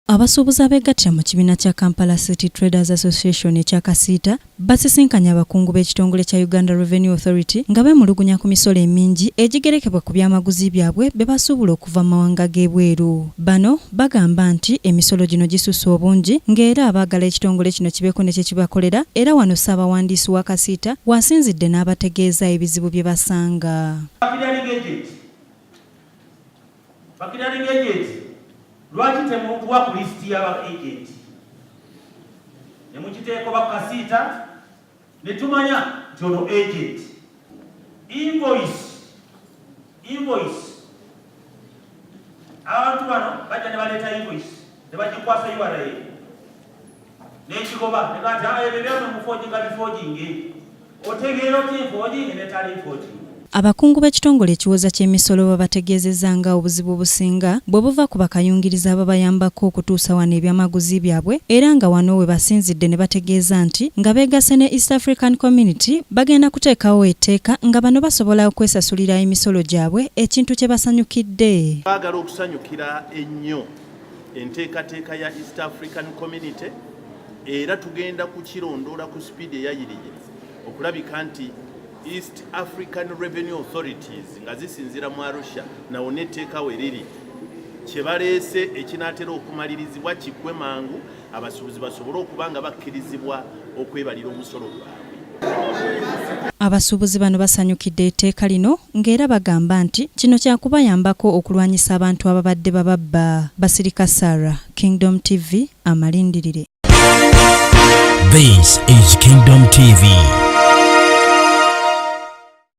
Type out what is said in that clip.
Abasuubuzi abeegattira mu kibiina kya Kampala City Traders Association ekya Kasiita basisinkanye abakungu b'ekitongole kya Uganda Revenue Authority nga beemulugunya ku misolo emingi egigerekebwa ku byamaguzi byabwe bye basuubula okuva mu mawanga g'ebweru. Bano bagamba nti emisolo gino gisusse obungi ng'era baagala ekitongole kino kibeeko ne kye kibakolera era wano Ssaabawandiisi wa Kasiita w'asinzidde n'abategeeza ebizibu bye basanga. Ba clearing agent lwaki temutuwa ku list ya ba agent ne mukiteeko ba kasiita ne tumanya nti ono agent invoice invoice abantu bano bajja ne baleeta invoice ne bagikwasa URA n'ekigoba ne bati ah, ebyo byamwe mufoojinga bifoojinge otegeera otya enfoojinge netali nfoojinge. Abakungu b'ekitongole ekiwooza ky'emisolo babategeezezza nga obuzibu obusinga bwe buva ku bakayungirizi ababayambako okutuusa wano ebyamaguzi byabwe era nga wano we basinzidde ne bategeeza nti nga beegasse ne East African Community bagenda kuteekawo etteeka nga bano basobola okwesasulira emisolo gyabwe ekintu kye basanyukidde. Twagala okusanyukira ennyo enteekateeka ya East African Community era tugenda kukirondoola ku sipiidi eyayiriyiri okulabika nti East African Revenue Authorities nga zisinziira mu Arusha nawo n'etteeka we riri kye baleese ekinaatera okumalirizibwa kiggwe mangu abasuubuzi basobole okuba nga bakkirizibwa okwebalira omusolo gwabwe. Abasuubuzi bano basanyukidde etteeka lino ng'era bagamba nti kino kyakubayambako okulwanyisa abantu ababadde bababba. Basirika Sarah, Kingdom TV, amalindirire. This is Kingdom TV.